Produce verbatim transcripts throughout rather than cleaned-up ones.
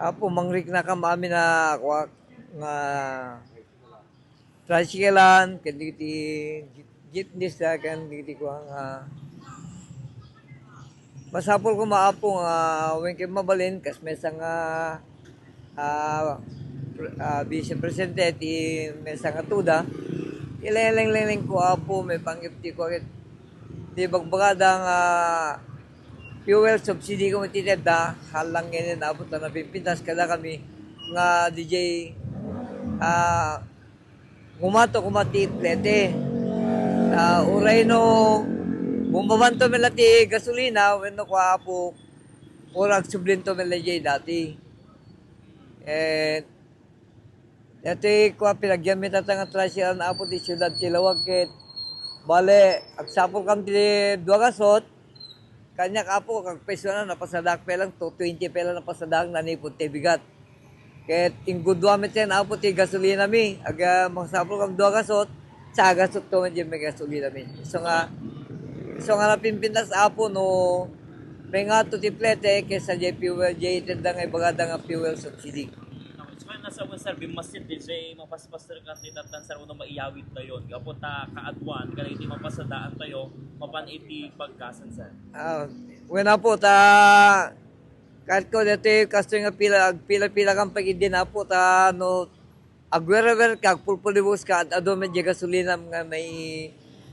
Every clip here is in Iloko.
Apo, mangriknakam amin a kuak nga tricycle-an, ken dagiti jeep-, jeepneys da, ken dagiti kuak nga masapul koma, Apo, nga wen ket mabalin, kas maysa nga, ah, pre-, ah, Vice Presidente ti maysa nga tuda, ilengleng-lengleng ko, Apo, maipanggep ti kuak ket ti bagbagada nga fuel subsidy koma ti itedda, hallang ngamin, Apo, ta napimpintas kadakami nga D J, ah, ngumato koma ti plete. Ah, uray no bumbabanto met la ti gasolina, wenno kua, Apo, uray agsublinto met la diay dati. Eh, daytoy kua, pinagyanmi ta nga tricycle-an, Apo, ti siudad ti Laoag ket bale, agsapulkam ti dua gasot, kaniak, Apo, kagpesuanna, napasadaak pay lang, two twenty pay lang napasadaak, nanipud ti bigat. Ket inggudua met ken, Apo, ti gasolinami. Aga, masapulkam dua gasot, sa gasot to met diay gasolinami. Isu nga, isu nga napimpintas, Apo, no maingato ti plete kaysa diay fuel, diay itedda nga ibagada nga fuel subsidy. Okay, so, kaya nasa, sir, bimmasid diay mapaspas Pastor Kat ni Tatan, sir, uno maiyawid tayo. Gapu ta kaaduan, kadagiti mapasadaan tayo, mapan iti pagkasan, sir. Ah, wen, Apo, ta, kat ko dati, kastoy nga pila, agpila-pila kan pagidin, Apo, ta no, agwerewer ka, agpulpulibos ka, ad-adu met diay gasolinam nga may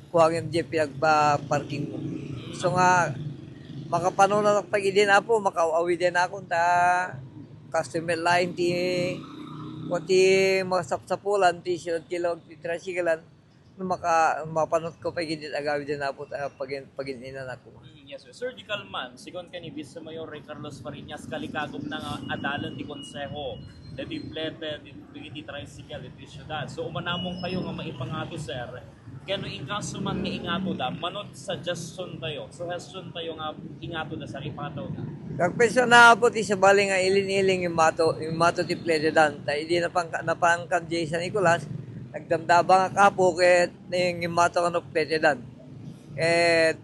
kuwangem diay pinagpa-parking mo. So nga, makapanunanak pagidin, Apo, makaaw-awiden akon, ta kastoy met laeng ti, o ti masapsapulan ti siudad ti Laoag ti tricycle-an, no maka-, mapanot ko pay ket agawiden, Apo, ta pagin-, pagin-inanak ko. Mm, yes, sir. Sir, di kalman, sigun ken ni Vice Mayor Ray Carlos Fariñas, kalikagumna nga adalan ti konseho dagiti plete, dagiti tricycle, iti siudad. So, umanamong kayo nga maipangato, sir. Ken no inkaso man nga ingatoda, manot suggestion tayo, suggestion tayo nga ingatoda, sir, ipataw na. Kagpayso na, Apo, ti sabali nga iling-iling immato, immato ti pletedan. Ta idi napangka-, napangkad diay San Nicolas, nagdamdamang ak, Apo, ket nangimmato nga no pletedan. Ket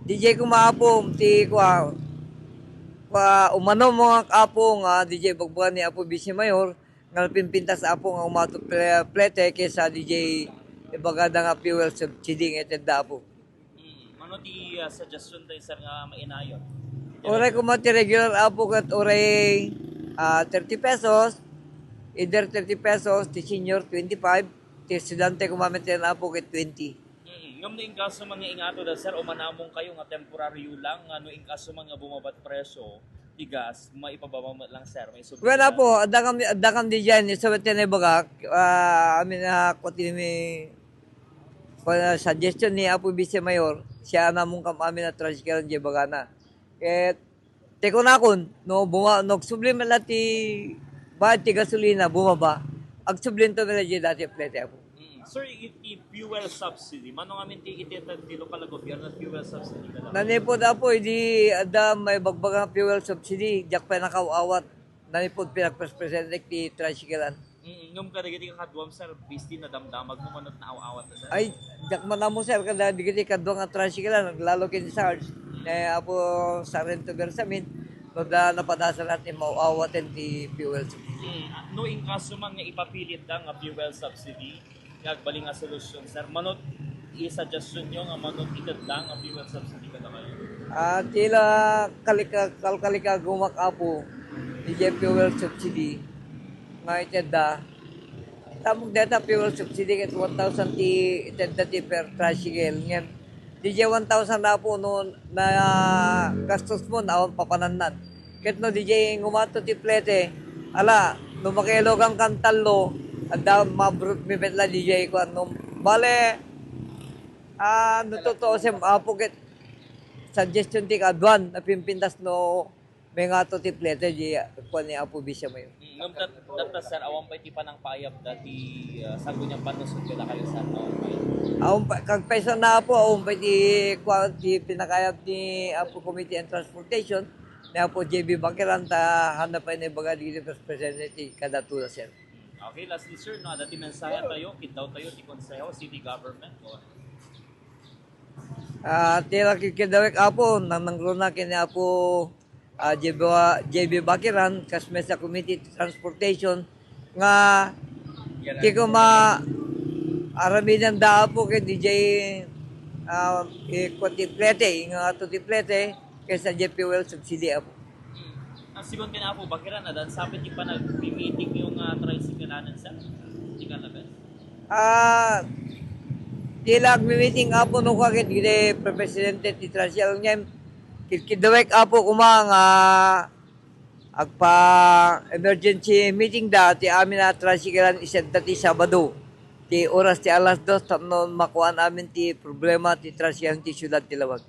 diay koma, Apo, ti kua, kua, umanom nga, Apo, nga diay bagbaga ni Apo Vice Mayor, nga napimpintas, Apo, nga umato ple-, plete kaysa diay ibagada nga fuel subsidy nga itedda, Apo. Mm, mano ti, ah, suggestion tayo, sir, nga mainayon? Uray koma ti regular, Apo, ket uray, ah, thirty pesos, either thirty pesos, ti senior, twenty-five, ti estudyante koma met, Apo, ket twenty. Mm, ngem no inkaso man nga ingato da, sir, umanamong kayo nga temporaryo lang, nga no inkaso man nga bumaba ti presyo ti gas, maipababa met lang, sir, maisubli. Well, Apo, adda kami, adda kami diay, isu met ti naibagak, ah, amin, ah, kua ti mi-, pa-, suggestion ni Apo Vice Mayor, siya namong kam amin a tricycle diay bagana. Ket, ti kunakon, no, buma-, no, agsubli met la ti bayad ti gasolina, bumaba, agsublinto met la diay dati a plete, Apo. Mm. Sir, iti fuel subsidy, mano ngamin ti iteted ti lokal a gobyerno, fuel subsidy kada? Nanipud, Apo, idi adda maibagbaga nga fuel subsidy, diak pay nakaaw-awat. Nanipud pinagprespresente ti tricycle-an. Mm, ngem kadagiti kakaduam, sir, bisti nadamdamag mo manot naaw-awat na, sir? Ay, diak man ammo, sir, kadagiti kadua nga tricycle-an, naglalo ken charge. Eh, Apo Sargento Bersamin, no da napadasan ti maaw-awaten ti fuel subsidy. Mm, no inkaso man nga ipapilit da nga fuel subsidy, nga agbalin nga solusyon, sir. Manot i-suggestion nyo nga manot ited da nga fuel subsidy kadakayo? Ah, ti la kalika-, kalkalikagumak, Apo, diay fuel subsidy nga itedda. Tamok deta fuel subsidy ket one thousand ti itedda ti per tricycle. Ngem, diay one thousand, Apo, no nagastos mo, awan papanannan. Ket no diay ngumato ti plete, ala, no makailogan kan tallo, adda mabrut mi met la diay kuan, no, bale, ah, no tutuosem, Apo, ket suggestion ti kaaduan, napimpintas no maingato ti plete, diay kuan ni Apo Vice Mayor. Mm, ngem dat-, data, sir, awan pay ti panangpaayab dati, ah, sango niya panusod kadakayo, sir, no? Awan pa, kagpayso na, Apo, awan pay ti kuan, ti pinakaayab ni Apo Committee on Transportation, ni Apo J B Baqueran, ta haanna pay naibaga dagiti vice president ti kadatuda, sir. Okay, lastly, sir, no, adda ti mensahe tayo, kiddaw tayo ti konseho, city government, no? Ah, ti la kikiddawek, Apo, nanangruna ken ni Apo, ah, J B, J B Bakiran, kas met sa Committee ti Transportation, nga ti kuma aramidanda, Apo, ket diay, ah, ikuan ti flete, nga ato ti flete, ket sa jet fuel subsidy, Apo. Ang sigun ken Apo Bakiran, adan sapay ti panagmi-meeting yung uh, tricycle-anan sa? Di ka na, Ben? Ah, ti la agmi-meeting, Apo, no, ket iti presidente ti Trans-L ngem, kidkidawek, Apo, kuma nga agpa-emergency meeting da ti amin a tricycle-an iset da ti Sabado. Ti oras ti alas dos tapno makuan amin ti problema ti tricycle ti siudad ti Laoag.